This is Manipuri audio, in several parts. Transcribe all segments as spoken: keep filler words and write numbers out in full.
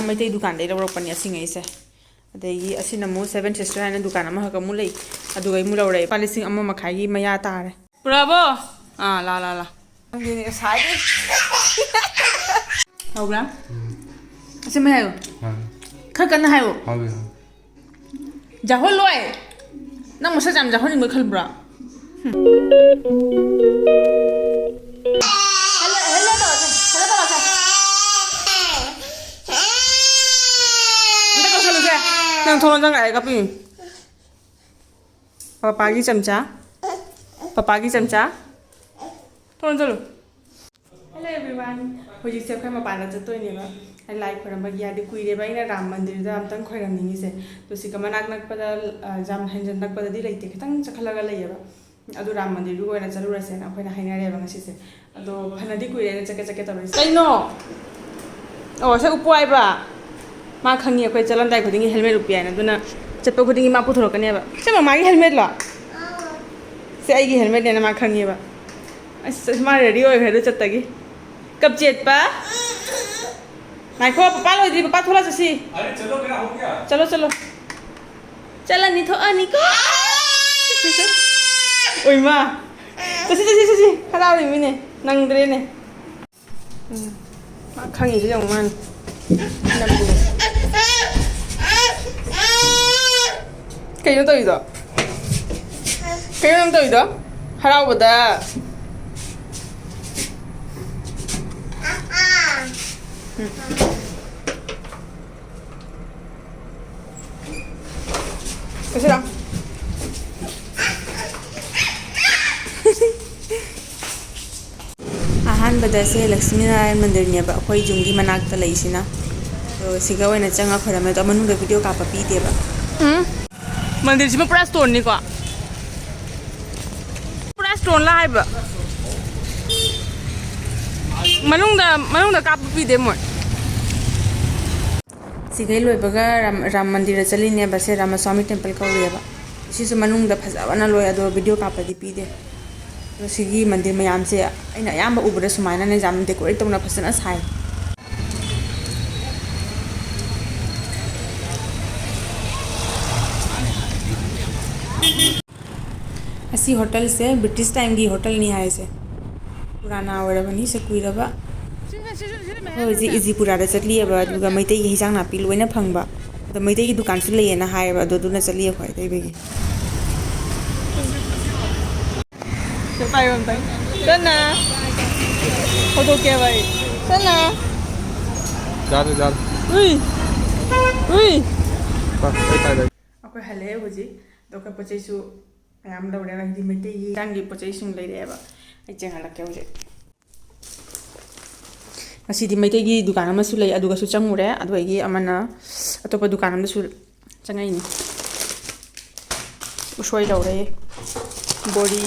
ꯃꯩꯇꯩ ꯗꯨꯀꯥꯟꯗꯩ ꯂꯧꯔꯛꯄꯅꯦ ꯑꯁꯤꯉꯩꯁꯦ꯫ ꯑꯗꯒꯤ ꯑꯁꯤꯅ ꯑꯃꯨꯛ Seven Sister ꯍꯥꯏꯅ ꯗꯨꯀꯥꯟ ꯑꯃꯈꯛ ꯑꯃꯨꯛ ꯂꯩ, ꯑꯗꯨꯒꯩ ꯑꯃꯨꯛ ꯂꯧꯔꯦ꯫ ꯂꯨꯄꯥ ꯂꯤꯁꯤꯡ ꯑꯃ ꯃꯈꯥꯏꯒꯤ ꯃꯌꯥ ꯇꯥꯔꯦ꯫ ꯄꯨꯔꯛꯑꯕꯣ? ꯑꯥ, ꯂꯥ, ꯂꯥ, ꯂꯥ꯫ ꯈꯪꯗꯦꯅꯦ, ꯉꯁꯥꯏꯗꯩ꯫ ꯍꯧꯕ꯭ꯔꯥ? ꯎꯝ꯫ ꯑꯁꯦꯡꯕꯩ ꯍꯥꯏꯌꯣ꯫ ꯍꯣꯏ꯫ ꯈꯔ ꯀꯟꯅ ꯍꯥꯏꯌꯣ꯫ ꯍꯣꯏ, ꯍꯣꯏ꯫ ꯖꯥꯍꯣꯜ ꯂꯣꯏ꯫ ꯅꯪ ꯃꯁꯛ ꯌꯥꯝ ꯖꯥꯍꯣꯟꯅꯤꯡꯕ ꯈꯟꯕ꯭ꯔꯣ? ꯍꯝ꯫ ꯍꯜꯂꯣ, ꯍꯜꯂꯣ ꯇꯧꯔꯁꯦ, ꯍꯜꯂꯣ ꯇꯧꯔꯁꯦ꯫ ꯑꯝꯇ ꯀꯧꯁꯜꯂꯨꯁꯦ꯫ ꯅꯪ ꯊꯣꯡ ꯂꯣꯟꯖꯟ ꯂꯥꯛꯑꯦ ꯀꯞꯄꯤ꯫ ꯄꯄꯥꯒꯤ ꯆꯝꯆꯥ꯫ ꯄꯄꯥꯒꯤ ꯆꯝꯆꯥ꯫ ꯊꯣꯡ ꯂꯣꯟꯖꯜꯂꯨ꯫ Hello everyone, ꯍꯧꯖꯤꯛꯁꯦ ꯑꯩꯈꯣꯏ ꯃꯄꯥꯟꯗ ꯆꯠꯇꯣꯏꯅꯦꯕ꯫ ꯑꯩ ꯂꯥꯏ ꯈꯣꯏꯔꯝꯕꯒꯤ ꯌꯥꯗꯤ ꯀꯨꯏꯔꯦꯕ ꯑꯩꯅ ꯔꯥꯝ ꯃꯟꯗꯤꯔꯗ ꯑꯝꯇꯪ ꯈꯣꯏꯔꯝꯅꯤꯡꯉꯤꯁꯦ꯫ ꯑꯗꯣ ꯁꯤꯒ ꯃꯅꯥꯛ ꯅꯛꯄꯗ, ꯑ, ꯌꯥꯝ ꯍꯦꯟꯖꯟ ꯅꯛꯄꯗꯗꯤ ꯂꯩꯇꯦ, ꯈꯤꯇꯪ ꯆꯠꯈꯠꯂꯒ ꯂꯩꯌꯦꯕ꯫ ꯑꯗꯨ ꯔꯥꯝ ꯃꯟꯗꯤꯔꯗꯨꯒ ꯑꯣꯏꯅ ꯆꯠꯂꯨꯔꯁꯦꯅ ꯑꯩꯈꯣꯏꯅ ꯍꯥꯏꯅꯔꯦꯕ ꯉꯁꯤꯁꯦ꯫ ꯑꯗꯣ ꯐꯅꯗꯤ ꯀꯨꯏꯔꯦ ꯑꯩꯅ ꯆꯠꯀꯦ ꯆꯠꯀꯦ ꯇꯧꯔꯤꯁꯦ꯫ ꯀꯩꯅꯣ? ꯑꯣ, ꯁꯦ ꯎꯄꯨ ꯍꯥꯏꯕ? ꯃꯥ ꯈꯪꯉꯤ ꯑꯩꯈꯣꯏ ꯆꯠꯂꯝꯗꯥꯏ ꯈꯨꯗꯤꯡꯒꯤ helmet ꯎꯞꯄꯦ ꯍꯥꯏꯅ, ꯑꯗꯨꯅ ꯆꯠꯄ ꯈꯨꯗꯤꯡꯒꯤ ꯃꯥ ꯄꯨꯊꯣꯔꯛꯀꯅꯦꯕ꯫ ꯁꯦ ꯃꯃꯥꯒꯤ helmetꯂꯣ? ꯁꯦ ꯑꯩꯒꯤ helmetꯅꯦꯅ ꯃꯥ ꯈꯪꯉꯦꯕ꯫ ꯑꯁ, ꯑꯁ, ꯃꯥ ready ꯑꯣꯏꯈ꯭ꯔꯦ ꯑꯗꯨ ꯆꯠꯇꯒꯤ꯫ ꯀꯞ ꯆꯦꯠꯄ꯫ ꯉꯥꯏꯈꯣ, ꯄꯄꯥ ꯂꯣꯏꯗ꯭ꯔꯤ, ꯄꯄꯥ ꯊꯣꯛꯂꯛꯑꯁꯤ ꯁꯤ꯫ अरे चलो, मेरा हो गया। ꯆꯠꯂꯣ, ꯆꯠꯂꯣ꯫ ꯆꯠꯂꯅꯤ, ꯊꯣꯛꯑꯅꯤꯀꯣ꯫ ꯑꯣꯏꯃꯥ꯫ ꯆꯠꯁꯤ, ꯆꯠꯁꯤ, ꯆꯠꯁꯤ꯫ ꯍꯔꯥꯎꯔꯤꯃꯤꯅꯦ꯫ ꯅꯪꯗ꯭ꯔꯦꯅꯦ꯫ ꯎꯝ꯫ ꯃꯥ ꯈꯪꯉꯤꯁꯦ ꯌꯦꯡꯉꯨ ꯃꯥꯅ꯫ ꯀꯩꯅꯣ ꯇꯧꯔꯤꯗꯣ? ꯀꯩꯅꯣ ꯅꯪ ꯇꯧꯔꯤꯗꯣ? ꯍꯔꯥꯎꯕꯗ꯫ ꯎꯝ꯫ ꯀꯩꯁꯨ ꯂꯥꯎ꯫ ꯑꯍꯥꯟꯕꯗ ꯁꯦ ꯂꯛꯁꯃꯤ ꯅꯥꯔꯥꯌꯟ ꯃꯟꯗꯤꯔꯅꯦꯕ ꯑꯩꯈꯣꯏ ꯌꯨꯝꯒꯤ ꯃꯅꯥꯛꯇ ꯂꯩꯁꯤꯅ꯫ ꯑꯗꯣ ꯁꯤꯒ ꯑꯣꯏꯅ ꯆꯪꯉ ꯈꯣꯏꯔꯝꯃꯦ꯫ ꯑꯗꯣ ꯃꯅꯨꯡꯗ video ꯀꯥꯞꯄ ꯄꯤꯗꯦꯕ꯫ ꯎꯝ꯫ ꯃꯟꯗꯤꯔꯁꯤꯃ ꯄꯨꯔꯥ stoneꯅꯤꯀꯣ? ꯄꯨꯔꯥ stoneꯂ ꯍꯥꯏꯕ? ꯃꯅꯨꯡꯗ, ꯃꯅꯨꯡꯗ ꯀꯥꯞꯄ ꯄꯤꯗꯦ ꯃꯣꯏ꯫ ꯁꯤꯈꯩ ꯂꯣꯏꯕꯒ ꯔꯥꯝ, ꯔꯥꯝ ꯃꯟꯗꯤꯔꯗ ꯆꯠꯂꯤꯅꯦꯕ꯫ ꯁꯦ ꯔꯥꯃꯁ꯭ꯋꯥꯃꯤ temple ꯀꯧꯔꯤꯑꯕ꯫ ꯁꯤꯁꯨ ꯃꯅꯨꯡꯗ ꯐꯖꯕꯅ ꯂꯣꯏ, ꯑꯗꯣ video ꯀꯥꯞꯄꯗꯤ ꯄꯤꯗꯦ꯫ ꯑꯗꯣ ꯁꯤꯒꯤ ꯃꯟꯗꯤꯔ ꯃꯌꯥꯝꯁꯦ ꯑꯩꯅ ꯑꯌꯥꯝꯕ ꯎꯕꯗ ꯁꯨꯃꯥꯏꯅꯅꯦ ꯌꯥꯝ decorate ꯇꯧꯅ ꯐꯖꯅ ꯁꯥꯏ꯫ ꯁꯤ ꯍꯣꯇꯦꯜꯁꯦ ꯕ꯭ꯔꯤꯇꯤꯁ ꯇꯥꯏꯝꯒꯤ ꯍꯣꯇꯦꯜꯅꯤ ꯍꯥꯏꯁꯦ꯫ ꯄꯨꯔꯥꯅꯥ ꯑꯣꯏꯔꯕꯅꯤ, ꯁꯦ ꯀꯨꯏꯔꯕ꯫ ꯑꯩꯈꯣꯏ ꯍꯧꯖꯤꯛ ꯏꯖꯤꯄꯨꯔꯥꯗ ꯆꯠꯂꯤꯑꯕ, ꯑꯗꯨꯒ ꯃꯩꯇꯩꯒꯤ ꯍꯤꯟꯖꯥꯡ ꯅꯥꯄꯤ ꯂꯣꯏꯅ ꯐꯪꯕ꯫ ꯑꯗꯣ ꯃꯩꯇꯩꯒꯤ ꯗꯨꯀꯥꯟꯁꯨ ꯂꯩꯌꯦꯅ ꯍꯥꯏꯌꯦꯕ, ꯑꯗꯣ ꯑꯗꯨꯅ ꯆꯠꯂꯤ ꯑꯩꯈꯣꯏ ꯂꯩꯕꯒꯤ꯫ ꯁꯦ ꯄꯥꯏꯌꯣ ꯑꯝꯇꯪ꯫ ꯆꯠꯅ꯫ ꯍꯧꯗꯣꯛꯀꯦꯕ ꯑꯩ꯫ ꯆꯠꯅ꯫ ꯌꯥꯔꯦ, ꯌꯥꯔꯦ꯫ ꯎꯏ꯫ ꯎꯏ꯫ ꯄꯥꯏ, ꯑꯩ ꯄꯥꯏꯔꯦ꯫ ꯑꯩꯈꯣꯏ ꯍꯜꯂꯛꯑꯦ ꯍꯧꯖꯤꯛ꯫ ꯑꯗꯣ ꯑꯩꯈꯣꯏ ꯄꯣꯠ ꯆꯩꯁꯨ ꯃꯌꯥꯝ ꯂꯧꯔꯦ, ꯍꯥꯏꯗꯤ ꯃꯩꯇꯩꯒꯤ ꯍꯤꯟꯖꯥꯡꯒꯤ ꯄꯣꯠ ꯆꯩꯁꯤꯡ ꯂꯩꯔꯛꯑꯦꯕ꯫ ꯑꯩ ꯆꯦꯡꯍꯜꯂꯛꯀꯦ ꯍꯧꯖꯤꯛ꯫ ꯉꯁꯤꯗꯤ ꯃꯩꯇꯩꯒꯤ ꯗꯨꯀꯥꯟ ꯑꯃꯁꯨ ꯂꯩ, ꯑꯗꯨꯒꯁꯨ ꯆꯪꯉꯨꯔꯦ꯫ ꯑꯗꯨꯗꯒꯤ ꯑꯃꯅ ꯑꯇꯣꯞꯄ ꯗꯨꯀꯥꯟ ꯑꯃꯗꯁꯨ ꯆꯪꯉꯛꯏꯅꯤ꯫ ꯎꯁꯣꯏ ꯂꯧꯔꯦ, ꯕꯣꯔꯤ,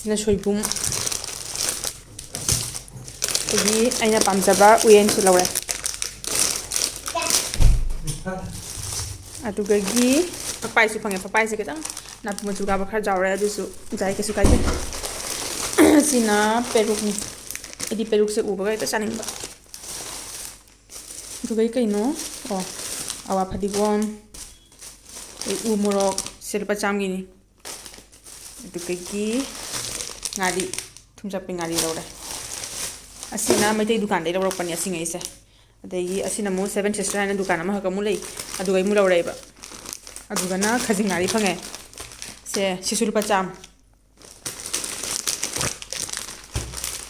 ꯁꯤꯅ ꯁꯣꯏꯕꯨꯝ, ꯑꯗꯒꯤ ꯑꯩꯅ ꯄꯥꯝꯖꯕ ꯎꯌꯦꯟꯁꯨ ꯂꯧꯔꯦ꯫ ꯑꯗꯨꯗꯒꯤ ꯐꯛꯄꯥꯏꯁꯨ ꯐꯪꯉꯦ꯫ ꯐꯛꯄꯥꯏꯁꯦ ꯈꯤꯇꯪ ꯅꯥꯄꯤ ꯃꯆꯨ ꯀꯥꯕ ꯈꯔ ꯌꯥꯎꯔꯦ, ꯑꯗꯨꯁꯨ ꯌꯥꯏ, ꯀꯩꯁꯨ ꯀꯥꯏꯗꯦ꯫ ꯁꯤꯅ ꯄꯦꯔꯨꯛꯅꯤ꯫ ꯑꯩꯗꯤ ꯄꯦꯔꯨꯛꯁꯦ ꯎꯕꯒ ꯍꯦꯛꯇ ꯆꯥꯅꯤꯡꯕ꯫ ꯑꯗꯨꯒ ꯀꯩꯅꯣ, ꯑꯣ, ꯑꯋꯥ ꯐꯗꯤꯒꯣꯝ, ꯑꯗꯩ ꯎ ꯃꯣꯔꯣꯛ, ꯁꯦ ꯂꯨꯄꯥ ꯆꯥꯝꯒꯤꯅꯤ꯫ ꯑꯗꯨꯗꯒꯤ ꯉꯥꯔꯤ, ꯊꯨꯝ ꯆꯞꯄꯤ ꯉꯥꯔꯤ ꯂꯧꯔꯦ꯫ ꯑꯁꯤꯅ ꯃꯩꯇꯩ ꯗꯨꯀꯥꯟꯗꯩ ꯂꯧꯔꯛꯄꯅꯦ ꯑꯁꯤꯉꯩꯁꯦ꯫ ꯑꯗꯒꯤ ꯑꯁꯤꯅ ꯑꯃꯨꯛ ꯁꯚꯦꯟ ꯁꯤꯁꯇꯔ ꯍꯥꯏꯅ ꯗꯨꯀꯥꯟ ꯑꯃꯈꯛ ꯑꯃꯨꯛ ꯂꯩ, ꯑꯗꯨꯒꯩ ꯑꯃꯨꯛ ꯂꯧꯔꯛꯑꯦꯕ꯫ ꯑꯗꯨꯒꯅ ꯈꯥꯖꯤꯡ ꯉꯥꯔꯤ ꯐꯪꯉꯦ꯫ ꯁꯦ, ꯁꯤꯁꯨ ꯂꯨꯄꯥ ꯆꯥꯝ꯫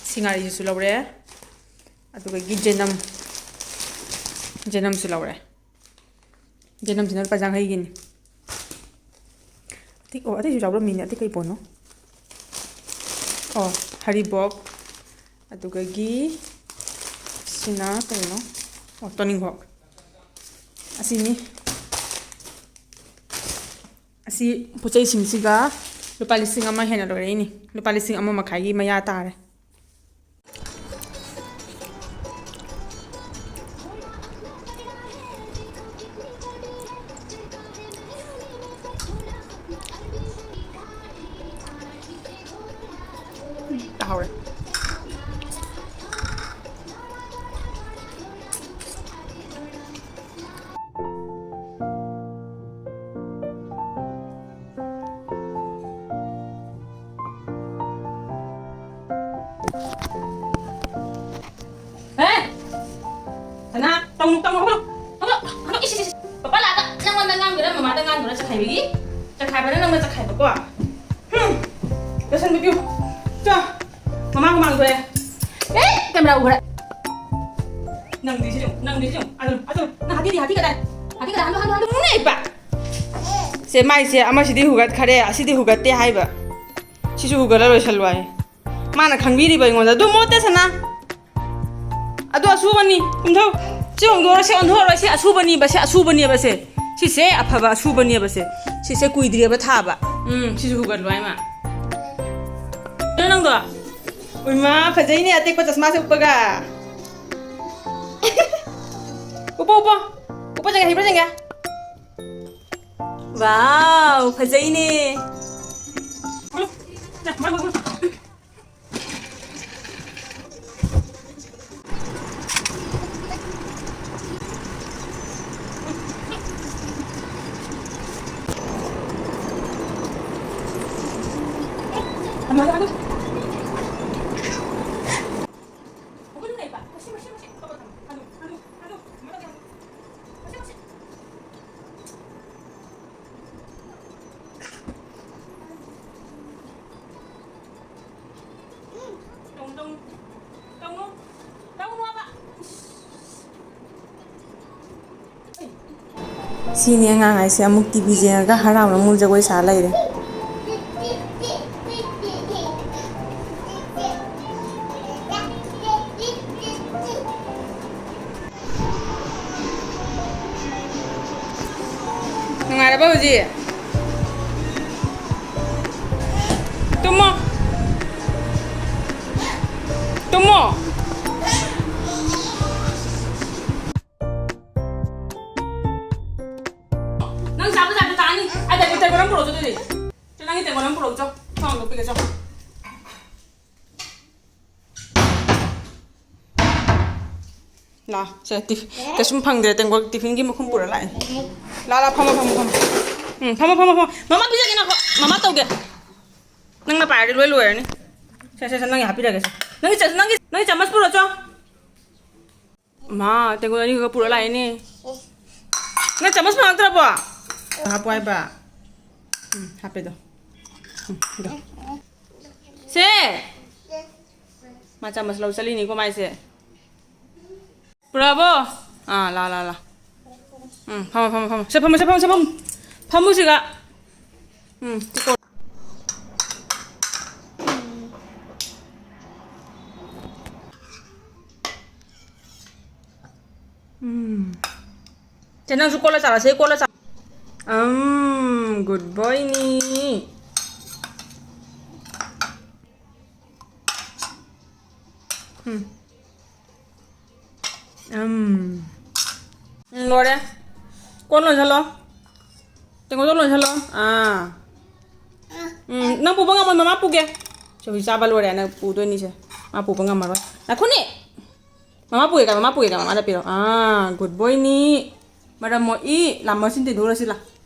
ꯁꯤ ꯉꯥꯔꯤꯁꯤꯁꯨ ꯂꯧꯔꯦ꯫ ꯑꯗꯨꯗꯒꯤ ꯖꯦꯅꯝ, ꯖꯦꯅꯝꯁꯨ ꯂꯧꯔꯦ꯫ ꯖꯦꯅꯝꯁꯤꯅ ꯂꯨꯄꯥ ꯌꯥꯡꯈꯩꯒꯤꯅꯤ꯫ ꯑꯇꯩ, ꯑꯣ, ꯑꯇꯩꯁꯨ ꯌꯥꯎꯔꯝꯃꯤꯅꯦ꯫ ꯑꯇꯩ ꯀꯩ ꯄꯣꯠꯅꯣ? ꯑꯣ, ꯍꯔꯤꯕꯣꯞ꯫ ꯑꯗꯨꯗꯒꯤ ꯁꯤꯅ ꯀꯩꯅꯣ? ꯑꯣ, ꯇꯣꯅꯤꯡꯈꯣꯛ꯫ ꯑꯁꯤꯅꯤ꯫ ꯑꯁꯤ ꯄꯣꯠ ꯆꯩꯁꯤꯡꯁꯤꯒ ꯂꯨꯄꯥ ꯂꯤꯁꯤꯡ ꯑꯃ ꯍꯦꯟꯅ ꯂꯣꯏꯔꯛꯏꯅꯤ꯫ ꯂꯨꯄꯥ ꯂꯤꯁꯤꯡ ꯑꯃ ꯃꯈꯥꯏꯒꯤ ꯃꯌꯥ ꯇꯥꯔꯦ꯫ ꯇꯥꯍꯧꯔꯦ꯫ ꯁꯅꯥ, ꯇꯧꯅꯨ, ꯇꯧꯅꯨ, ꯍꯧꯒꯠꯂꯣ, ꯍꯧꯒꯠꯂꯣ, ꯍꯧꯒꯠꯂꯣ, ꯏꯁ, ꯏꯁ, ꯏꯁ꯫ ꯄꯄꯥ ꯂꯥꯛꯑꯒ ꯅꯪꯉꯣꯟꯗ ꯉꯥꯡꯗꯣꯏꯔꯥ, ꯃꯃꯥꯗ ꯉꯥꯡꯗꯣꯏꯔꯥ, ꯆꯈꯥꯏꯕꯒꯤ? ꯆꯈꯥꯏꯕꯅ ꯅꯪꯅ ꯆꯈꯥꯏꯕꯀꯣ꯫ ꯍꯨꯝ, ꯂꯣꯏꯁꯟꯕꯤꯌꯨ꯫ ꯆꯣ, ꯃꯃꯥ ꯍꯨꯃꯥꯡ ꯊꯣꯛꯑꯦ꯫ ꯑꯦ, ꯀꯦꯃꯦꯔꯥ ꯎꯈ꯭ꯔꯦ꯫ ꯅꯪꯗꯤ ꯁꯤ ꯌꯦꯡꯉꯨ, ꯅꯪꯗꯤ ꯁꯤ ꯌꯦꯡꯉꯨ꯫ ꯑꯗꯨ, ꯑꯗꯨ, ꯅꯪ ꯍꯥꯊꯤꯗꯤ ꯍꯥꯊꯤ ꯀꯗꯥꯏ? ꯍꯥꯊꯤ ꯀꯗꯥꯏ? ꯍꯟꯗꯣ, ꯍꯟꯗꯣ, ꯍꯟꯗꯣ, ꯍꯟꯗꯣ, ꯅꯦ, ꯏꯄꯥ꯫ ꯁꯦ, ꯃꯥꯏꯁꯦ ꯑꯃꯁꯤꯗꯤ ꯍꯨꯒꯠꯈꯔꯦ, ꯑꯁꯤꯗꯤ ꯍꯨꯒꯠꯇꯦ ꯍꯥꯏꯕ꯫ ꯁꯤꯁꯨ ꯍꯨꯒꯠꯂ ꯂꯣꯏꯁꯜꯂꯨ ꯍꯥꯏ꯫ ꯃꯥꯅ ꯈꯪꯕꯤꯔꯤꯕ ꯑꯩꯉꯣꯟꯗ꯫ ꯑꯗꯨ ꯃꯣꯠꯇꯦ, ꯁꯅꯥ꯫ ꯑꯗꯨ ꯑꯁꯨꯕꯅꯤ꯫ ꯀꯨꯝꯊꯧ꯫ ꯁꯤ ꯍꯣꯡꯗꯣꯛꯑꯣ, ꯁꯤ ꯑꯣꯟꯊꯣꯛꯑꯔꯣꯏ꯫ ꯁꯤ ꯑꯁꯨꯕꯅꯤꯕ, ꯁꯤ ꯑꯁꯨꯕꯅꯤꯕ, ꯁꯦ꯫ ꯁꯤꯁꯦ ꯑꯐꯕ ꯑꯁꯨꯕꯅꯤꯕ, ꯁꯦ꯫ ꯁꯤꯁꯦ ꯀꯨꯏꯗ꯭ꯔꯤꯑꯕ ꯊꯥꯕ꯫ ꯎꯝ, ꯁꯤꯁꯨ ꯍꯨꯒꯠꯂꯨ ꯍꯥꯏ ꯃꯥ꯫ ꯀꯩꯅꯣ ꯅꯪꯗꯣ? ꯎꯏꯃꯥ, ꯐꯖꯩꯅꯦ ꯑꯇꯦꯛꯄ ꯆꯁꯃꯥꯁꯦ ꯎꯞꯄꯒ꯫ ꯎꯞꯄꯣ, ꯎꯞꯄꯣ꯫ ꯎꯞꯄ ꯆꯪꯉꯦ, ꯍꯩꯕ꯭ꯔꯥ ꯆꯪꯉꯦ? ꯋꯥꯎ, ꯐꯖꯩꯅꯦ꯫ ꯁꯤꯅꯤ ꯑꯉꯥꯡ ꯍꯥꯏꯁꯦ, ꯑꯃꯨꯛ ꯇꯤ ꯚꯤ ꯌꯦꯡꯉꯒ ꯍꯔꯥꯎꯅ ꯑꯃꯨꯛ ꯖꯒꯣꯏ ꯁꯥ ꯂꯩꯔꯦ꯫ ꯅꯨꯡꯉꯥꯏꯔꯕ ꯍꯧꯖꯤꯛ? ꯇꯨꯝꯃꯣ꯫ ꯇꯨꯝꯃꯣ꯫ ꯅꯪ ꯆꯥꯕ ꯆꯥꯕ ꯆꯥꯅꯤ꯫ ꯑꯩ ꯇꯦꯡꯀꯣꯠ ꯑꯃ ꯄꯨꯔꯛꯑꯣ ꯑꯗꯨꯗꯤ꯫ ꯆꯣ, ꯅꯪꯒꯤ ꯇꯦꯡꯀꯣꯠ ꯑꯃ ꯄꯨꯔꯛꯑꯣ ꯆꯣ꯫ ꯊꯣꯡ ꯍꯥꯡꯗꯣꯛꯄꯤꯒꯦ ꯆꯣ꯫ ꯂꯥ, ꯁꯦ, ꯇꯤꯐ-, ꯀꯩꯁꯨꯝ ꯐꯪꯗ꯭ꯔꯦ, ꯇꯦꯡꯀꯣꯠ ꯇꯤꯐꯤꯟꯒꯤ ꯃꯈꯨꯝ ꯄꯨꯔ ꯂꯥꯛꯑꯦ꯫ ꯂꯥ, ꯂꯥ, ꯐꯝꯃꯣ, ꯐꯝꯃꯣ, ꯐꯝꯃꯣ꯫ ꯎꯝ, ꯐꯝꯃꯣ, ꯐꯝꯃꯣ, ꯐꯝꯃꯣ꯫ ꯃꯃꯥ ꯄꯤꯖꯒꯦ, ꯉꯥꯏꯈꯣ꯫ ꯃꯃꯥ ꯇꯧꯒꯦ꯫ ꯅꯪꯅ ꯄꯥꯏꯔꯗꯤ ꯂꯣꯏ ꯂꯣꯏꯔꯅꯤ꯫ ꯁꯦ, ꯁꯦ, ꯁꯦ, ꯅꯪꯒꯤ ꯍꯥꯞꯄꯤꯔꯒꯦ ꯁꯦ꯫ ꯅꯪꯒꯤ ꯆ-, ꯅꯪꯒꯤ, ꯅꯪꯒꯤ ꯆꯥꯃꯁ ꯄꯨꯔꯛꯑꯣ ꯆꯣ꯫ ꯃꯥ, ꯇꯦꯡꯀꯣꯠ ꯑꯅꯤꯈꯛ ꯄꯨꯔ ꯂꯥꯛꯏꯅꯦ꯫ ꯅꯪ ꯆꯥꯃꯁ ꯐꯪꯉꯛꯇ꯭ꯔꯕꯣ? ꯍꯥꯞꯄꯣ ꯍꯥꯏꯕ꯫ ꯎꯝ, ꯍꯥꯞꯄꯦꯗꯣ꯫ ꯎꯝ, ꯏꯗꯣ꯫ ꯁꯦ! ꯃꯥ ꯆꯥꯃꯁ ꯂꯧ ꯆꯠꯂꯤꯅꯤꯀꯣ ꯃꯥꯏꯁꯦ꯫ ꯄꯨꯔꯛꯑꯕꯣ? ꯑꯥ, ꯂꯥ, ꯂꯥ, ꯂꯥ꯫ ꯎꯝ, ꯐꯝꯃꯣ, ꯐꯝꯃꯣ, ꯐꯝꯃꯣ꯫ ꯁꯦ, ꯐꯝꯃꯣ, ꯁꯦ, ꯐꯝꯃꯣ, ꯁꯦ, ꯐꯝꯃꯣ꯫ ꯐꯝꯃꯨ ꯁꯤꯒ꯫ ꯎꯝ, ꯁꯤ ꯀꯣ-, ꯎꯝ꯫ ꯁꯦ, ꯅꯪꯁꯨ ꯀꯣꯠꯂ ꯆꯥꯔꯣ, ꯁꯦ, ꯀꯣꯠꯂ ꯆꯥ-, ꯎꯝ, good boyꯅꯤ꯫ ꯎꯝ꯫ ꯎꯝ꯫ ꯎꯝ, ꯂꯣꯏꯔꯦ꯫ ꯀꯣꯟ ꯂꯣꯟꯁꯤꯜꯂꯣ꯫ ꯇꯦꯡꯀꯣꯠꯇꯣ ꯂꯣꯟꯁꯤꯜꯂꯣ꯫ ꯑꯥ꯫ ꯎꯝ, ꯅꯪ ꯄꯨꯕ ꯉꯝꯃꯣꯏ, ꯃꯃꯥ ꯄꯨꯒꯦ꯫ ꯁꯦ, ꯍꯧꯖꯤꯛ ꯆꯥꯕ ꯂꯣꯏꯔꯦ, ꯅꯪ ꯄꯨꯗꯣꯏꯅꯤꯁꯦ꯫ ꯃꯥ ꯄꯨꯕ ꯉꯝꯃꯔꯣꯏ꯫ ꯉꯥꯏꯈꯣꯅꯦ꯫ ꯃꯃꯥ ꯄꯨꯒꯦ ꯀꯥꯏ, ꯃꯃꯥ ꯄꯨꯒꯦ ꯀꯥꯏ, ꯃꯥꯗ ꯄꯤꯔꯣ꯫ ꯑꯥ, good boyꯅꯤ꯫ ꯃꯔꯝ ꯃꯣꯛꯏ꯫ ꯂꯥ, ꯃꯆꯤꯟ ꯇꯦꯡꯊꯣꯛꯎꯔꯁꯤ ꯂꯥ꯫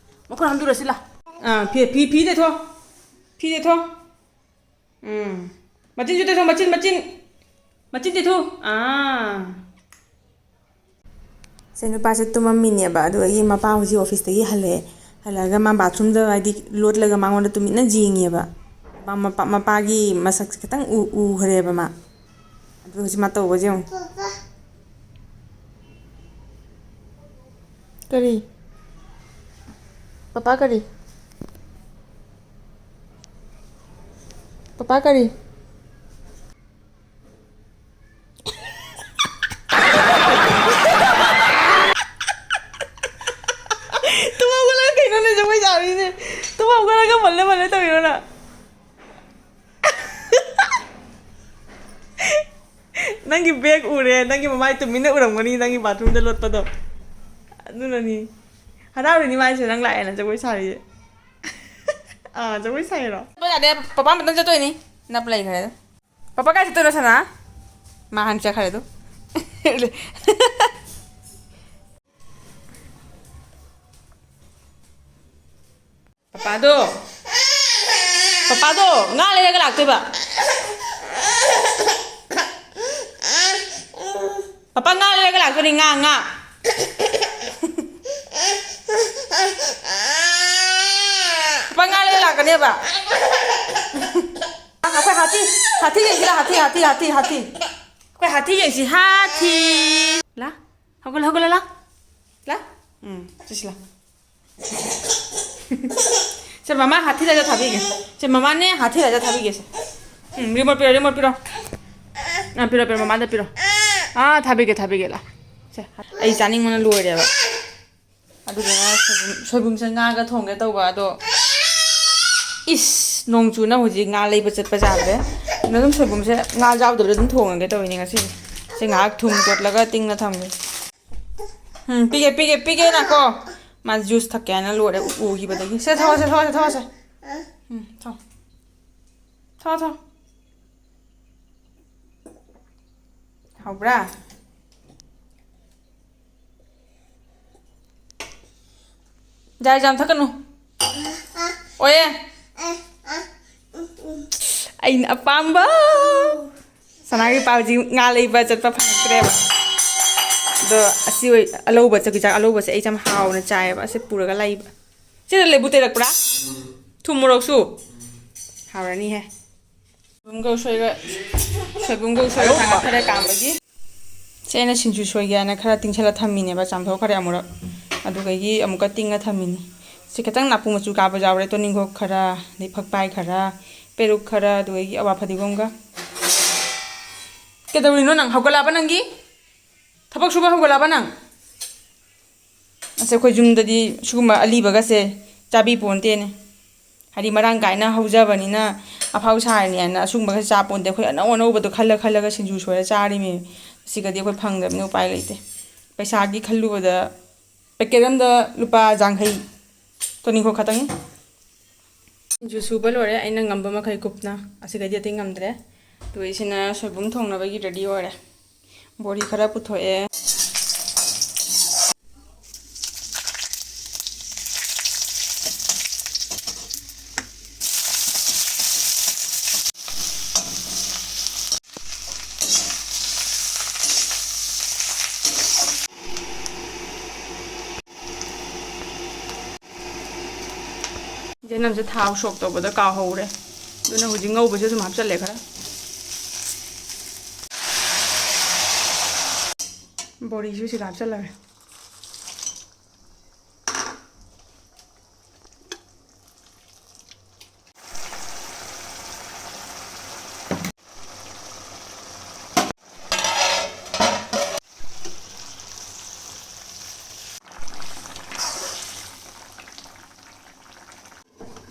ꯃꯈꯨꯠ ꯍꯥꯝꯗꯣꯛꯎꯔꯁꯤ ꯂꯥ꯫ ꯑꯥ, ꯐꯤ, ꯐꯤ, ꯐꯤ ꯇꯩꯊꯣꯛ꯫ ꯐꯤ ꯇꯩꯊꯣꯛ꯫ ꯎꯝ꯫ ꯃꯆꯤꯟꯁꯨ ꯇꯩꯊꯣꯛ, ꯃꯆꯤꯟ, ꯃꯆꯤꯟ꯫ ꯃꯆꯤꯟ ꯇꯩꯊꯣꯛ꯫ ꯑꯥ꯫ ꯁꯦ, ꯅꯨꯄꯥꯁꯦ ꯇꯨꯝꯃꯝꯃꯤꯅꯦꯕ, ꯑꯗꯨꯗꯒꯤ ꯃꯄꯥ ꯍꯧꯖꯤꯛ ꯑꯣꯐꯤꯁꯇꯒꯤ ꯍꯜꯂꯛꯑꯦ꯫ ꯍꯜꯂꯛꯑꯒ ꯃꯥ ꯕꯥꯊꯔꯨꯝꯗ ꯍꯥꯏꯗꯤ ꯂꯣꯠꯂꯒ ꯃꯉꯣꯟꯗ ꯇꯨꯃꯤꯟꯅ ꯌꯦꯡꯉꯦꯕ꯫ ꯃꯄꯥ-, ꯃꯄꯥ-, ꯃꯄꯥꯒꯤ ꯃꯁꯛꯁꯦ ꯈꯤꯇꯪ ꯎ-, ꯎꯈ꯭ꯔꯦꯕ ꯃꯥ꯫ ꯑꯗꯨ ꯍꯧꯖꯤꯛ ꯃꯥ ꯇꯧꯕꯁꯦ ꯌꯦꯡꯉꯨ꯫ ꯀꯔꯤ? ꯄꯄꯥ ꯀꯔꯤ? ꯄꯄꯥ ꯀꯔꯤ? ꯇꯨꯝ ꯍꯧꯒꯠꯂꯒ ꯀꯩꯅꯣꯅꯦ ꯖꯒꯣꯏ ꯁꯥꯔꯤꯁꯦ? ꯇꯨꯝ ꯍꯧꯒꯠꯂꯒ ꯃꯜꯂꯦ ꯃꯜꯂꯦ ꯇꯧꯔꯤꯔꯣ ꯅꯪ? ꯅꯪꯒꯤ ꯕꯦꯛ ꯎꯔꯦ, ꯅꯪꯒꯤ ꯃꯃꯥꯏ ꯇꯨꯃꯤꯟꯅ ꯎꯔꯝꯒꯅꯤ, ꯅꯪꯒꯤ ꯕꯥꯊꯔꯨꯝꯗ ꯂꯣꯠꯄꯗꯣ꯫ ꯑꯗꯨꯅꯅꯤ꯫ ꯍꯔꯥꯎꯔꯤꯅꯤ ꯃꯥꯏꯁꯦ ꯅꯪ ꯂꯥꯛꯑꯦꯅ ꯖꯒꯣꯏ ꯁꯥꯔꯤꯁꯦ꯫ ꯑꯥ, ꯖꯒꯣꯏ ꯁꯥꯏꯔꯣ? ꯆꯠꯄ ꯌꯥꯗꯦ, ꯄꯄꯥ ꯑꯃꯇꯪ ꯆꯠꯇꯣꯏꯅꯤ꯫ ꯅꯞ ꯂꯩꯈ꯭ꯔꯦ ꯑꯗꯨ꯫ ꯄꯄꯥ ꯀꯥꯏ ꯆꯠꯇꯣꯏꯅꯣ ꯁꯅꯥ? ꯃꯥ ꯍꯥꯟꯅ ꯆꯠꯈ꯭ꯔꯦ ꯑꯗꯨ꯫ ꯄꯄꯥꯗꯣ, ꯄꯄꯥꯗꯣ ꯉꯥ ꯂꯩꯔꯒ ꯂꯥꯛꯇꯣꯏꯕ꯫ ꯄꯥꯄꯥ ꯉꯥ ꯂꯩꯔꯒ ꯂꯥꯛꯇꯣꯏꯅꯤ, ꯉꯥ, ꯉꯥ꯫ ꯄꯥꯄꯥ ꯉꯥ ꯂꯩꯔꯒ ꯂꯥꯛꯀꯅꯦꯕ꯫ ꯑꯩꯈꯣꯏ ꯍꯥꯊꯤ, ꯍꯥꯊꯤ ꯌꯦꯡꯁꯤ ꯂꯥ, ꯍꯥꯊꯤ, ꯍꯥꯊꯤ, ꯍꯥꯊꯤ, ꯍꯥꯊꯤ꯫ ꯑꯩꯈꯣꯏ ꯍꯥꯊꯤ ꯌꯦꯡꯁꯤ, ꯍꯥꯊꯤ꯫ ꯂꯥ, ꯍꯧꯒꯠꯂꯣ, ꯍꯧꯒꯠꯂꯣ, ꯂꯥ꯫ ꯂꯥ꯫ ꯎꯝ, ꯆꯠꯁꯤ ꯂꯥ꯫ ꯁꯦ, ꯃꯃꯥ ꯍꯥꯊꯤ ꯂꯥꯏꯖ ꯊꯥꯕꯤꯒꯦ꯫ ꯁꯦ, ꯃꯃꯥꯅꯦ ꯍꯥꯊꯤ ꯂꯥꯏꯖ ꯊꯥꯕꯤꯒꯦ ꯁꯦ꯫ ꯎꯝ, ꯔꯤꯃꯣꯠ ꯄꯤꯔꯣ, ꯔꯤꯃꯣꯠ ꯄꯤꯔꯣ꯫ ꯑꯥ, ꯄꯤꯔꯣ, ꯄꯤꯔꯣ, ꯃꯃꯥꯗ ꯄꯤꯔꯣ꯫ ꯑꯥ, ꯊꯥꯕꯤꯒꯦ, ꯊꯥꯕꯤꯒꯦ, ꯂꯥ꯫ ꯁꯦ, ꯑꯩ ꯆꯥꯅꯤꯡꯕꯅ ꯂꯣꯏꯔꯦꯕ꯫ ꯑꯗꯨꯗꯨꯅ ꯁꯣꯏꯕꯨꯝ-, ꯁꯣꯏꯕꯨꯝꯁꯦ ꯉꯥꯒ ꯊꯣꯡꯒꯦ ꯇꯧꯕ, ꯑꯗꯣ ꯏꯁ! ꯅꯣꯡ ꯆꯨꯅ ꯍꯧꯖꯤꯛ ꯉꯥ ꯂꯩꯕ ꯆꯠꯄ ꯌꯥꯗ꯭ꯔꯦ꯫ ꯑꯗꯨꯝ ꯁꯣꯏꯕꯨꯝꯁꯦ ꯉꯥ ꯌꯥꯎꯗꯕꯤꯗ ꯑꯗꯨꯝ ꯊꯣꯡꯉꯒꯦ ꯇꯧꯔꯤꯅꯦ ꯉꯁꯤꯗꯤ꯫ ꯁꯤ ꯉꯥꯏꯍꯥꯛ ꯊꯨꯝ ꯇꯣꯠꯂꯒ ꯇꯤꯡꯅ ꯊꯝꯒꯦ꯫ ꯎꯝ, ꯄꯤꯒꯦ, ꯄꯤꯒꯦ, ꯄꯤꯒꯦ, ꯉꯥꯏꯈꯣ꯫ ꯃꯥ ꯖꯨꯁ ꯊꯛꯀꯦ ꯍꯥꯏꯅ ꯂꯣꯏꯔꯦ, ꯎ-, ꯎꯈꯤꯕꯗꯒꯤ꯫ ꯁꯦ, ꯊꯛꯑꯣ, ꯁꯦ, ꯊꯛꯑꯣ, ꯁꯦ, ꯊꯛꯑꯣ, ꯁꯦ꯫ ꯎꯝ, ꯊꯛꯑꯣ꯫ ꯊꯛꯑꯣ, ꯊꯛꯑꯣ꯫ ꯍꯥꯎꯕ꯭ꯔꯥ? ꯌꯥꯔꯦ, ꯌꯥꯝ ꯊꯛꯀꯅꯨ꯫ ꯑꯣꯏꯌꯦ꯫ ꯑꯩꯅ ꯑꯄꯥꯝꯕ꯫ ꯁꯅꯥꯒꯤ ꯄꯥꯎꯁꯤ ꯉꯥ ꯂꯩꯕ ꯆꯠꯄ ꯐꯪꯉꯛꯇ꯭ꯔꯦꯕ꯫ ꯑꯗꯣ ꯑꯁꯤ ꯑꯣꯏ-, ꯑꯂꯧꯕ ꯆ-, ꯆꯥꯛ ꯑꯂꯧꯕꯁꯦ ꯑꯩꯁꯦ ꯌꯥꯝ ꯍꯥꯎꯅ ꯆꯥꯏꯌꯦꯕ꯫ ꯑꯁꯤ ꯄꯨꯔꯒ ꯂꯩꯕ꯫ ꯁꯤꯗ ꯂꯦꯕꯨ ꯇꯩꯔꯛꯄ꯭ꯔꯥ? ꯊꯨꯝ ꯃꯣꯔꯣꯛꯁꯨ? ꯍꯥꯎꯔꯅꯤꯍꯦ꯫ ꯁꯣꯏꯕꯨꯝꯒ ꯎꯁꯣꯏꯒ, ꯁꯣꯏꯕꯨꯝꯒ ꯎꯁꯣꯏꯒ ꯊꯥꯡꯒꯠꯈꯔꯦ ꯀꯥꯝꯕꯒꯤ꯫ ꯁꯤ ꯑꯩꯅ ꯁꯤꯡꯖꯨ ꯁꯣꯏꯒꯦ ꯍꯥꯏꯅ ꯈꯔ ꯇꯤꯡꯁꯜꯂ ꯊꯝꯃꯤꯅꯦꯕ, ꯆꯥꯝꯊꯣꯛꯈ꯭ꯔꯦ ꯑꯃꯨꯔꯛ꯫ ꯑꯗꯨꯗꯒꯤ ꯑꯃꯨꯛꯀ ꯇꯤꯡꯉ ꯊꯝꯃꯤꯅꯤ꯫ ꯁꯤ ꯈꯤꯇꯪ ꯅꯥꯄꯨ ꯃꯆꯨ ꯀꯥꯕꯁꯨ ꯌꯥꯎꯔꯦ, ꯇꯣꯅꯤꯡꯈꯣꯛ ꯈꯔ, ꯑꯗꯩ ꯐꯛꯄꯥꯏ ꯈꯔ, ꯄꯦꯔꯨꯛ ꯈꯔ, ꯑꯗꯨꯗꯒꯤ ꯑꯋꯥ ꯐꯗꯤꯒꯣꯝꯒ꯫ ꯀꯩꯗꯧꯔꯤꯅꯣ ꯅꯪ? ꯍꯧꯒꯠꯂꯛꯑꯕ ꯅꯪꯒꯤ? ꯊꯕꯛ ꯁꯨꯕ ꯍꯧꯒꯠꯂꯛꯑꯕ ꯅꯪ? ꯑꯁ, ꯑꯩꯈꯣꯏ ꯌꯨꯝꯗꯗꯤ ꯁꯤꯒꯨꯝꯕ ꯑꯂꯤꯕꯒꯁꯦ ꯆꯥꯕꯤ ꯄꯣꯟꯇꯦꯅꯦ꯫ ꯍꯥꯏꯗꯤ ꯃꯔꯥꯡ ꯀꯥꯏꯅ ꯍꯧꯖꯕꯅꯤꯅ ꯑꯐꯥꯎ ꯁꯥꯔꯤꯅꯤ ꯍꯥꯏꯅ ꯑꯁꯤꯒꯨꯝꯕꯒ ꯆꯥ ꯄꯣꯟꯇꯦ꯫ ꯑꯩꯈꯣꯏ ꯑꯅꯧ ꯑꯅꯧꯕꯗꯣ ꯈꯜꯂ ꯈꯜꯂꯒ ꯁꯤꯡꯖꯨ ꯁꯣꯏꯔ ꯆꯥꯔꯤꯃꯤ꯫ ꯁꯤꯒꯗꯤ ꯑꯩꯈꯣꯏ ꯐꯪꯗꯕꯅꯤꯅ ꯎꯄꯥꯏ ꯂꯩꯇꯦ꯫ ꯄꯩꯁꯥꯒꯤ ꯈꯜꯂꯨꯕꯗ ꯄꯦꯀꯦꯠ ꯑꯃꯗ ꯂꯨꯄꯥ ꯌꯥꯡꯈꯩ, ꯇꯣꯅꯤꯡꯈꯣꯛ ꯈꯛꯇꯪ꯫ ꯁꯤꯡꯖꯨ ꯁꯨꯕ ꯂꯣꯏꯔꯦ, ꯑꯩꯅ ꯉꯝꯕ ꯃꯈꯩ ꯀꯨꯞꯅ꯫ ꯑꯁꯤꯒꯗꯤ ꯑꯇꯩ ꯉꯝꯗ꯭ꯔꯦ꯫ ꯑꯗꯨꯒ ꯁꯤꯅ ꯁꯣꯏꯕꯨꯝ ꯊꯣꯡꯅꯕꯒꯤ ꯔꯦꯗꯤ ꯑꯣꯏꯔꯦ꯫ ꯕꯣꯔꯤ ꯈꯔ ꯄꯨꯊꯣꯛꯑꯦ꯫ ꯆꯦꯅꯝꯁꯦ ꯊꯥꯎ ꯁꯣꯛ ꯇꯧꯕꯗ ꯀꯥꯎꯍꯧꯔꯦ, ꯑꯗꯨꯅ ꯍꯧꯖꯤꯛ ꯉꯧꯕꯁꯦ ꯑꯗꯨꯝ ꯍꯥꯞꯆꯜꯂꯦ ꯈꯔ꯫ ꯕꯣꯔꯤꯁꯨ ꯁꯤꯗ ꯍꯥꯞꯆꯜꯂꯒꯦ꯫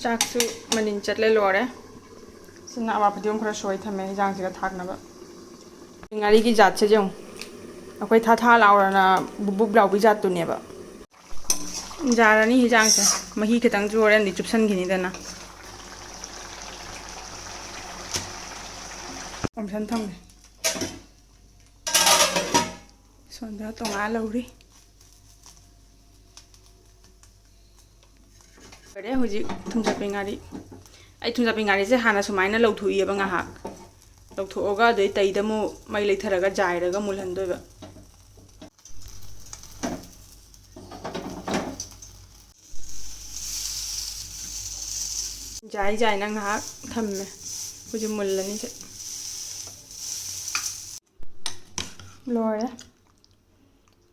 ꯆꯥꯛꯁꯨ ꯃꯅꯤꯟ ꯆꯠꯂꯦ, ꯂꯣꯏꯔꯦ꯫ ꯁꯤꯅ ꯑꯋꯥ ꯐꯗꯤꯒꯣꯝ ꯈꯔ ꯁꯣꯏ ꯊꯝꯃꯦ ꯍꯤꯟꯖꯥꯡꯁꯤꯒ ꯊꯥꯛꯅꯕ꯫ ꯉꯥꯔꯤꯒꯤ ꯖꯥꯠꯁꯦ ꯌꯦꯡꯉꯨ, ꯑꯩꯈꯣꯏ ꯊꯥ ꯊꯥ ꯂꯥꯎꯔꯅ ꯕꯨꯞ ꯕꯨꯞ ꯂꯥꯎꯕꯤ ꯖꯥꯠꯇꯨꯅꯦꯕ꯫ ꯌꯥꯔꯅꯤ ꯍꯤꯟꯖꯥꯡꯁꯦ, ꯃꯍꯤ ꯈꯤꯇꯪꯁꯨ ꯍꯣꯔꯦꯟꯗꯤ ꯆꯨꯞꯁꯟꯈꯤꯅꯤꯗꯅ꯫ ꯑꯣꯝꯁꯟ ꯊꯝꯒꯦ꯫ ꯁꯣꯝꯗ ꯇꯣꯉꯥꯟ ꯂꯧꯔꯤ꯫ ꯂꯣꯏꯔꯦ ꯍꯧꯖꯤꯛ ꯊꯨꯝꯖꯥꯛꯄꯤ ꯉꯥꯔꯤ꯫ ꯑꯩ ꯊꯨꯝꯖꯥꯛꯄꯤ ꯉꯥꯔꯤꯁꯦ ꯍꯥꯟꯅ ꯁꯨꯃꯥꯏꯅ ꯂꯧꯊꯣꯛꯏꯑꯕ ꯉꯥꯏꯍꯥꯛ꯫ ꯂꯧꯊꯣꯛꯑꯒ ꯑꯗꯨꯗꯩ ꯇꯩꯗ ꯑꯃꯨꯛ ꯃꯩ ꯂꯩꯊꯔꯒ ꯖꯥꯏꯔꯒ ꯃꯨꯜꯍꯟꯗꯣꯏꯕ꯫ ꯖꯥꯏ ꯖꯥꯏꯅ ꯉꯥꯏꯍꯥꯛ ꯊꯝꯃꯦ꯫ ꯍꯧꯖꯤꯛ ꯃꯨꯜꯂꯅꯤ ꯁꯦ꯫ ꯂꯣꯏꯔꯦ꯫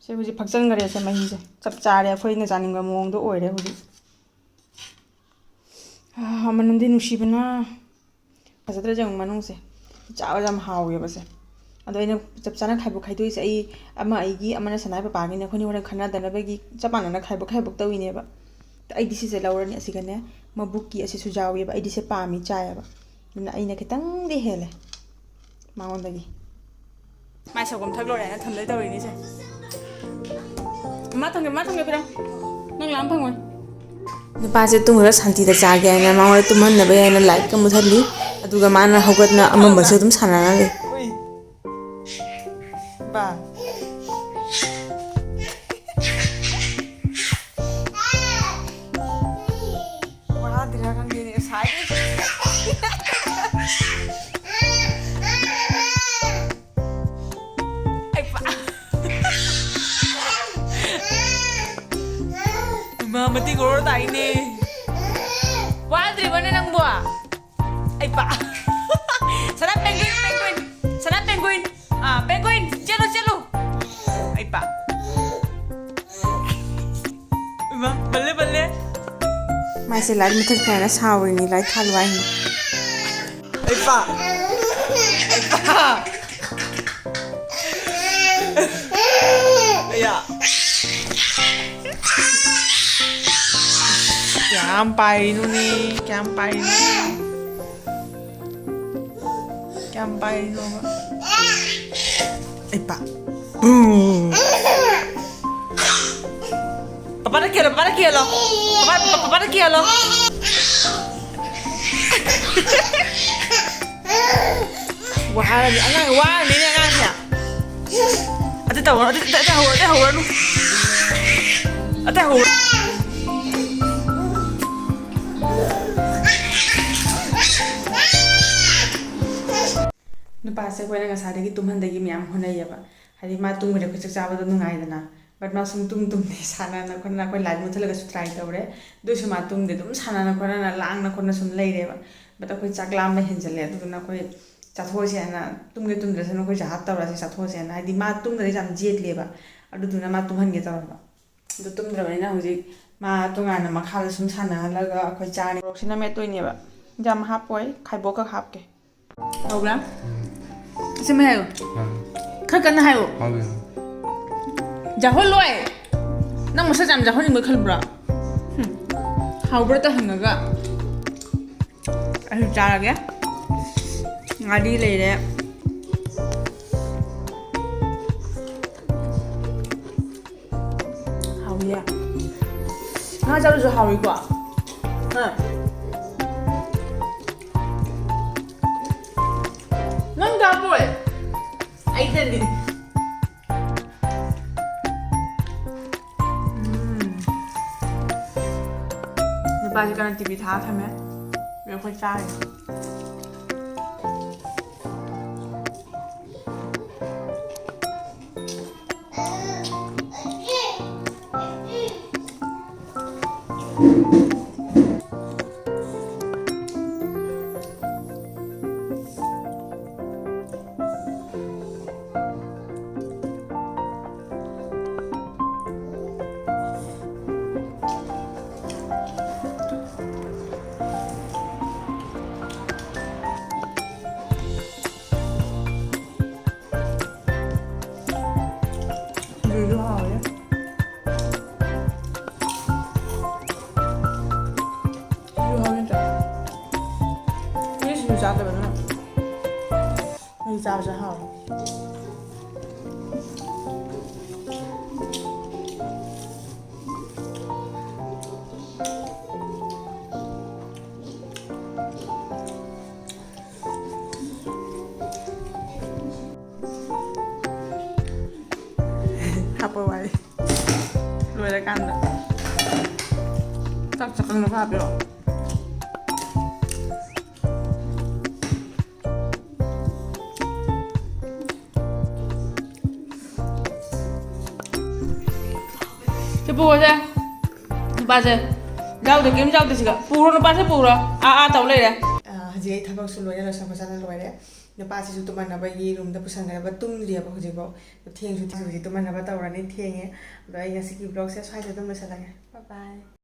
ꯁꯦ ꯍꯧꯖꯤꯛ ꯐꯛꯆꯟꯈꯔꯦ ꯁꯦ ꯃꯍꯤꯁꯦ꯫ ꯆꯞ ꯆꯥꯔꯦ, ꯑꯩꯈꯣꯏꯅ ꯆꯥꯅꯤꯡꯕ ꯃꯑꯣꯡꯗꯣ ꯑꯣꯏꯔꯦ ꯍꯧꯖꯤꯛ꯫ ꯑꯥ, ꯃꯅꯝꯗꯤ ꯅꯨꯡꯁꯤꯕꯅ꯫ ꯐꯖꯗ꯭ꯔꯥ ꯌꯦꯡꯉꯨ ꯃꯅꯨꯡꯁꯦ꯫ ꯆꯥꯕ ꯌꯥꯝ ꯍꯥꯎꯋꯦꯕ ꯁꯦ꯫ ꯑꯗꯣ ꯑꯩꯅ ꯆꯞ ꯆꯥꯅ ꯈꯥꯏꯕꯣꯛ ꯈꯥꯏꯗꯣꯛꯏꯁꯦ, ꯑꯩ ꯑꯃ ꯑꯩꯒꯤ, ꯑꯃꯅ ꯁꯅꯥꯍꯤ ꯄꯄꯥꯒꯤꯅꯦ꯫ ꯑꯩꯈꯣꯏꯅꯤ ꯍꯣꯔꯦꯟ ꯈꯟꯅꯗꯅꯕꯒꯤ ꯆꯞ ꯃꯥꯟꯅꯅ ꯈꯥꯏꯕꯣꯛ ꯈꯥꯏꯕꯣꯛ ꯇꯧꯔꯤꯅꯦꯕ꯫ ꯑꯩꯗꯤ ꯁꯤꯁꯦ ꯂꯧꯔꯅꯤ꯫ ꯑꯁꯤꯒꯅꯦ ꯃꯕꯨꯛꯀꯤ ꯑꯁꯤꯁꯨ ꯌꯥꯎꯋꯦꯕ꯫ ꯑꯩꯗꯤ ꯁꯦ ꯄꯥꯝꯃꯤ ꯆꯥꯏꯌꯦꯕ꯫ ꯑꯗꯨꯅ ꯑꯩꯅ ꯈꯤꯇꯪꯗꯤ ꯍꯦꯜꯂꯦ ꯃꯉꯣꯟꯗꯒꯤ꯫ ꯃꯥꯏ ꯁꯪꯒꯣꯝ ꯊꯛ ꯂꯣꯏꯔꯦꯅ ꯊꯝꯗꯣꯏ ꯇꯧꯔꯤꯅꯤꯁꯦ꯫ ꯃꯥ ꯊꯝꯒꯦ, ꯃꯥ ꯊꯝꯒꯦ, ꯈꯔ꯫ ꯅꯪ ꯂꯥꯝ ꯐꯪꯉꯣꯏ꯫ ꯅꯨꯄꯥꯁꯦ ꯇꯨꯝꯈ꯭ꯔꯒ ꯁꯥꯟꯇꯤꯗ ꯆꯥꯒꯦ ꯍꯥꯏꯅ ꯃꯉꯣꯟꯗ ꯇꯨꯝꯍꯟꯅꯕ ꯍꯥꯏꯅ ꯂꯥꯏꯠꯀ ꯃꯨꯠꯍꯜꯂꯤ꯫ ꯑꯗꯨꯒ ꯃꯥꯅ ꯍꯧꯒꯠꯅ ꯑꯃꯝꯕꯁꯨ ꯑꯗꯨꯝ ꯁꯥꯟꯅꯔ ꯂꯩ꯫ ꯎꯏ꯫ ꯕꯥ꯫ ꯋꯥꯗ꯭ꯔꯥ ꯈꯪꯗꯦꯅꯦ, ꯉꯁꯥꯏꯗꯩ꯫ ꯑꯩ ꯄꯥ-, ꯏꯃꯥ, ꯃꯇꯤꯛ ꯑꯣꯔ ꯇꯥꯏꯅꯦ꯫ ꯄꯥꯗ꯭ꯔꯤꯕꯅꯦ ꯅꯪꯕꯣ? ꯑꯩ ꯄꯥ- ꯁꯅꯥ ꯄꯦꯡꯒꯨꯏꯟ, ꯄꯦꯡꯒꯨꯏꯟ, ꯁꯅꯥ ꯄꯦꯡꯒꯨꯏꯟ, ꯑꯥ, ꯄꯦꯡꯒꯨꯏꯟ, ꯆꯦꯜꯂꯨ, ꯆꯦꯜꯂꯨ꯫ ꯑꯩ ꯄꯥ- ꯏꯃꯥ, ꯕꯜꯂꯦ, ꯕꯜꯂꯦ꯫ ꯃꯥꯏꯁꯦ ꯂꯥꯏꯠ ꯃꯨꯊꯠꯈ꯭ꯔꯦꯅ ꯁꯥꯎꯔꯤꯅꯤ, ꯂꯥꯏꯠ ꯊꯥꯜꯂꯨ ꯍꯥꯏꯅꯤ꯫ ꯑꯩ ꯄꯥ- ꯑꯩ ꯄꯥ- ꯑꯌꯥ꯫ ꯀꯌꯥꯝ ꯄꯥꯏꯔꯤꯅꯣꯅꯦ? ꯀꯌꯥꯝ ꯄꯥꯏꯔꯤꯅꯣ? ꯀꯌꯥꯝ ꯄꯥꯏꯔꯤꯅꯣꯕ? ꯑꯩ ꯄꯥ- ꯎꯝ꯫ ꯄꯄꯥꯗ ꯀꯦꯜꯂꯣ, ꯄꯄꯥꯗ ꯀꯦꯜꯂꯣ꯫ ꯄꯄꯥ, ꯄꯄꯥꯗ ꯀꯦꯜꯂꯣ꯫ ꯋꯥꯔꯅꯤ ꯑꯉꯥꯡ, ꯋꯥꯔꯅꯤꯅꯦ ꯑꯉꯥꯡꯁꯦ꯫ ꯑꯇꯩ ꯇꯧꯔꯣ, ꯑꯇꯩ, ꯑꯇꯩ, ꯑꯇꯩ ꯍꯧꯔꯣ, ꯑꯇꯩ ꯍꯧꯔꯅꯨ꯫ ꯑꯇꯩ ꯍꯧꯔꯣ꯫ ꯅꯨꯄꯥꯁꯦ ꯑꯩꯈꯣꯏꯅ ꯉꯁꯥꯏꯗꯒꯤ ꯇꯨꯝꯍꯟꯗꯒꯤ ꯃꯌꯥꯝ ꯍꯣꯠꯅꯩꯌꯦꯕ꯫ ꯍꯥꯏꯗꯤ ꯃꯥ ꯇꯨꯝꯈ꯭ꯔꯦ ꯑꯩꯈꯣꯏ ꯆꯥꯛ ꯆꯥꯕꯗꯣ ꯅꯨꯡꯉꯥꯏꯗꯅ꯫ But ꯃꯥ ꯁꯨꯝ ꯇꯨꯝ ꯇꯨꯝꯗꯦ, ꯁꯥꯟꯅꯅ ꯈꯣꯠꯅꯅ ꯑꯩꯈꯣꯏ ꯂꯥꯏꯠ ꯃꯨꯠꯊꯠꯂꯒꯁꯨ try ꯇꯧꯔꯦ꯫ ꯑꯗꯨ ꯑꯣꯏꯁꯨ ꯃꯥ ꯇꯨꯝꯗꯦ, ꯑꯗꯨꯝ ꯁꯥꯟꯅꯅ ꯈꯣꯠꯅꯅ ꯂꯥꯡꯅ ꯈꯣꯠꯅ ꯁꯨꯝ ꯂꯩꯔꯦꯕ꯫ But ꯑꯩꯈꯣꯏ ꯆꯥꯛ ꯂꯥꯝꯕ ꯍꯦꯟꯖꯜꯂꯦ, ꯑꯗꯨꯗꯨꯅ ꯑꯩꯈꯣꯏ ꯆꯥꯊꯣꯛꯑꯁꯦꯅ, ꯇꯨꯝꯒꯦ ꯇꯨꯝꯗ꯭ꯔꯁꯅꯨ ꯑꯩꯈꯣꯏ ꯆꯥꯍꯥꯞ ꯇꯧꯔꯁꯦ ꯆꯥꯊꯣꯛꯑꯁꯦꯅ꯫ ꯍꯥꯏꯗꯤ ꯃꯥ ꯇꯨꯝꯗ꯭ꯔꯗꯤ ꯌꯥꯝ ꯌꯦꯠꯂꯦꯕ, ꯑꯗꯨꯗꯨꯅ ꯃꯥ ꯇꯨꯝꯍꯟꯒꯦ ꯇꯧꯔꯕ꯫ ꯑꯗꯨ ꯇꯨꯝꯗ꯭ꯔꯕꯅꯤꯅ ꯍꯧꯖꯤꯛ ꯃꯥ ꯇꯣꯉꯥꯟꯅ ꯃꯈꯥꯗ ꯁꯨꯝ ꯁꯥꯟꯅꯍꯜꯂꯒ ꯑꯩꯈꯣꯏ ꯆꯥꯔꯅꯤ꯫ ꯃꯣꯔꯣꯛꯁꯤꯅ ꯃꯦꯠꯇꯣꯏꯅꯦꯕ, ꯌꯥꯝ ꯍꯥꯞꯄꯣꯏ, ꯈꯥꯏꯕꯣꯛꯈꯛ ꯍꯥꯞꯀꯦ꯫ ꯍꯧꯕ꯭ꯔꯥ? ꯎꯝ꯫ ꯑꯁꯦꯡꯕ ꯍꯥꯏꯌꯣ꯫ ꯎꯝ꯫ ꯈꯔ ꯀꯟꯅ ꯍꯥꯏꯌꯣ꯫ ꯍꯥꯎꯋꯦ꯫ ꯖꯥꯍꯣꯜꯂꯣꯏ! ꯅꯪ ꯃꯁꯛ ꯌꯥꯝ ꯖꯥꯍꯣꯟꯅꯤꯡꯕ ꯈꯜꯕ꯭ꯔꯣ? ꯍꯨꯝ꯫ ꯍꯥꯎꯕ꯭ꯔꯥ ꯇ ꯍꯪꯉꯒ꯫ ꯑꯩꯁꯨ ꯆꯥꯔꯒꯦ꯫ ꯉꯥꯔꯤ ꯂꯩꯔꯦ꯫ ꯍꯥꯎꯏꯌꯦ꯫ ꯉꯥ ꯆꯥꯔꯁꯨ ꯍꯥꯎꯏꯀꯣ꯫ ꯍꯥ? ꯅꯪ ꯆꯥꯕ꯭ꯔꯣꯏ? ꯑꯩꯗꯅꯤ꯫ ꯎꯝ꯫ ꯅꯨꯄꯥꯁꯦ ꯀꯟꯅ ꯇꯤ ꯚꯤ ꯊꯥ ꯊꯝꯃꯦ꯫ ꯑꯗꯨ ꯑꯩꯈꯣꯏ ꯆꯥꯔꯤ꯫ ꯆꯥꯗꯕꯅꯤꯅ ꯃꯍꯤ ꯆꯥꯕꯁꯦ ꯍꯥꯎꯋꯦ꯫ ꯍꯥꯞꯄ ꯋꯥꯔꯤ ꯂꯣꯏꯔꯀꯥꯟꯗ ꯆꯥꯛ ꯆꯥꯛꯀꯪꯗ ꯍꯥꯞꯄꯤꯔꯣ꯫ ꯁꯤ ꯄꯨꯔꯁꯦ꯫ ꯅꯨꯄꯥꯁꯦ ꯌꯥꯎꯗꯦ, ꯀꯔꯤꯝ ꯌꯥꯎꯗꯦ ꯁꯤꯒ꯫ ꯄꯨꯔꯣ, ꯅꯨꯄꯥꯁꯦ ꯄꯨꯔꯣ꯫ ꯑꯥ, ꯑꯥ ꯇꯧ ꯂꯩꯔꯦ꯫ ꯑꯥ, ꯍꯧꯖꯤꯛ ꯑꯩ ꯊꯕꯛꯁꯨ ꯂꯣꯏꯅ ꯂꯣꯏꯁꯟ ꯈꯣꯠꯆꯟꯅ ꯂꯣꯏꯔꯦ꯫ ꯅꯨꯄꯥꯁꯤꯁꯨ ꯇꯨꯝꯍꯟꯅꯕꯒꯤ ꯔꯨꯝꯗ ꯄꯨꯁꯟꯈ꯭ꯔꯕ, ꯇꯨꯝꯗ꯭ꯔꯤꯑꯕ ꯍꯧꯖꯤꯛꯐꯥꯎ꯫ ꯊꯦꯡꯁꯨ ꯊꯦꯡ-, ꯍꯧꯖꯤꯛ ꯇꯨꯝꯍꯟꯅꯕ ꯇꯧꯔꯅꯤ, ꯊꯦꯡꯉꯦ꯫ ꯑꯗꯣ ꯑꯩ ꯉꯁꯤꯒꯤ vlogꯁꯦ ꯁ꯭ꯋꯥꯏꯗ ꯑꯗꯨꯝ ꯂꯣꯏꯁꯜꯂꯒꯦ꯫ Bye bye꯫